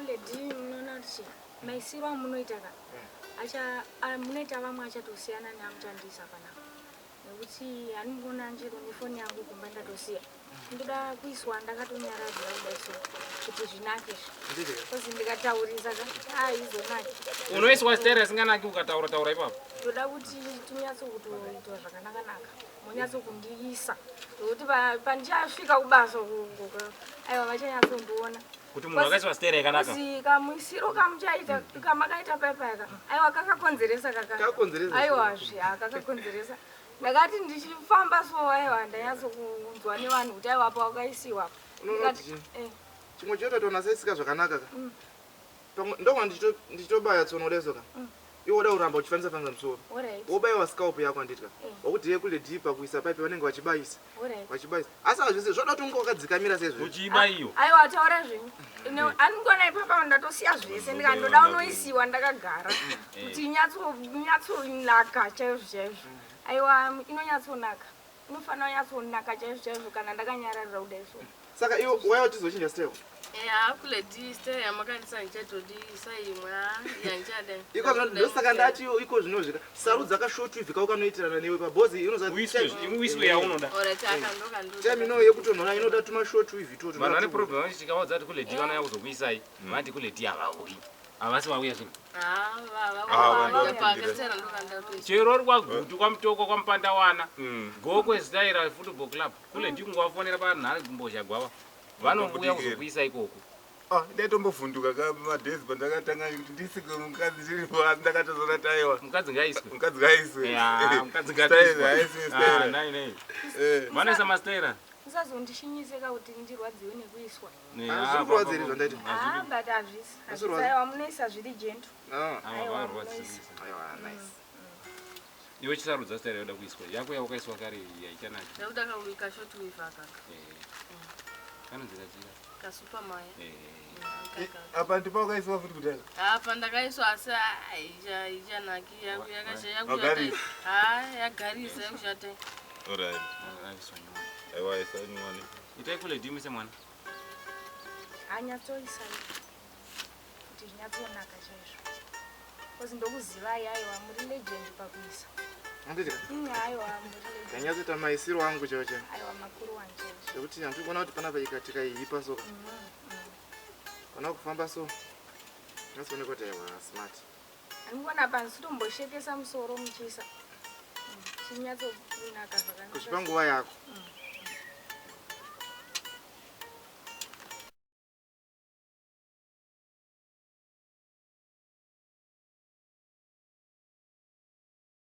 Kule D munoona kuti chii maisiro amunoita ka acha munoita vamwe achatosiyana neamuchandiisa panapa nekuti handimukuona njero nefoni yangu kumba ndatosiya ndoda kuiswa ndakatonyaradzira kudai so kuti zvinake izvi kozi ndikataurisa ka haizonaki. Unoiswa stera isinganaki ukataura taura ipapo. Ndoda kuti tinyatso kutoitwa zvakanaka naka monyatso kundiisa nekuti pandichasvika kubasa uko aiwa vachanyatsondiona kuti munhu akaiswa stera yakanaka. Kozi kamuisiro kamuchaita kamakaita paipaya ka aiwa kakakonzeresa kaka Kakonzeresa. Aiwa zve kakakonzeresa. Ndakati ndichifamba so aiwa ndanyatso kunzwa nevanhu kuti aiwa apa wakaisiwa apa. Unoona Ndikati, kuti eh, chimwe chototoona saisika zvakanaka ka pamwe ndokwa ndichitobaya tsono kudai so ka iwe woda kuramba uchifambisa fambisa musoro Alright. wobaiwa scalp yako handiti ka wakuti ye kule deeper kuisa paipe vanenge vachibayisa Alright. vachibayisa asi hazvisi zvoda kuti unge wakadzikamira seizvozvo. Uchiibaiyo. Aiwa taura zvenyu. Andingona ipapa ndatosiya zvese ndikandoda unoisiwa ndakagara kuti inyatsonaka chaizvo chaizvo. Aiwa inonyatsonaka. Inofanira kunyatsonaka chaizvo chaizvo kana ndakanyararira kudai so. Saka iwe waiwa tizochinja style. Eya kule D style yamakandisa ndichatodi isaimwe yandichada. Iko zvino ndosaka ndati iko zvinozvika sarudza ka short weave kako kanoitirana newe pabhozi inoza Uiswe uiswe yaunoda. Alright aka ndo Time ino yekutonhora inoda tuma short weave itoto. Vanhu vane problem vanoti tikaudza kuti kule D vanouya kuzokuisai. Vanoti kule D havauyi. Havasi vauya zvino. Chero uri kwaGutu kwaMutoko kwaMupandawana. Gokwe Style Football Club. Kule D kungovafonera panhare kumbozha gwava. Vanouya kuzokuisa ikoko. Ah, ndaitombovhunduka ka madhezi pandakatanga kuti ndisike mukadzi ndiripo asi ndakatozoona taiwa. Mukadzi ngaiswe. Mukadzi ngaiswe. Ya, mukadzi Style, ngatoiswa. haiswe Ah, style. nai nai. Eh. Vanoisa mastera. Musazondishinyiseka kuti ndirwadziwe nekuiswa. Hazviri kurwadza here zvandaita? Ah, but hazvisi. Hazviri kurwadza. Aiwa munoisa zviri gentle. Ah. Aiwa Varwadzi. munoisa. Aiwa nice. Iwe chisarudza style yoda kuiswa. Yako yawakaiswa kare iyi haichanaki. Ndakuda ka short weave aka. Kanonzi kachira. Ka super maya. Apa ndipo wakaiswa futi kudai. Apa ndakaiswa asi haichanaki Wagarisa. yagarisa yakushata. Alright. Aiswa nyowani. Aiwa isa nyowani. Itai kule D muise mwana. Anyatsoisa kuti zvinyatsonaka chaizvo. Kozi ndokuzivai aiwa muri legend pakuisa. Handiti ka? Aiwa muri legend. Ndanyatsoita maisiro angu chaiwo chaiwo. Aiwa makuru wani chaizvo. Zvekuti handiri kuona kuti panapa tikaihipa so ka. Pana kufamba so. Nyatsooneka kuti aiwa smart. Andikuona pansi tomboshekesa musoro muchiisa. Chinyatsonaka zvakanaka. Kusvipa nguva yako.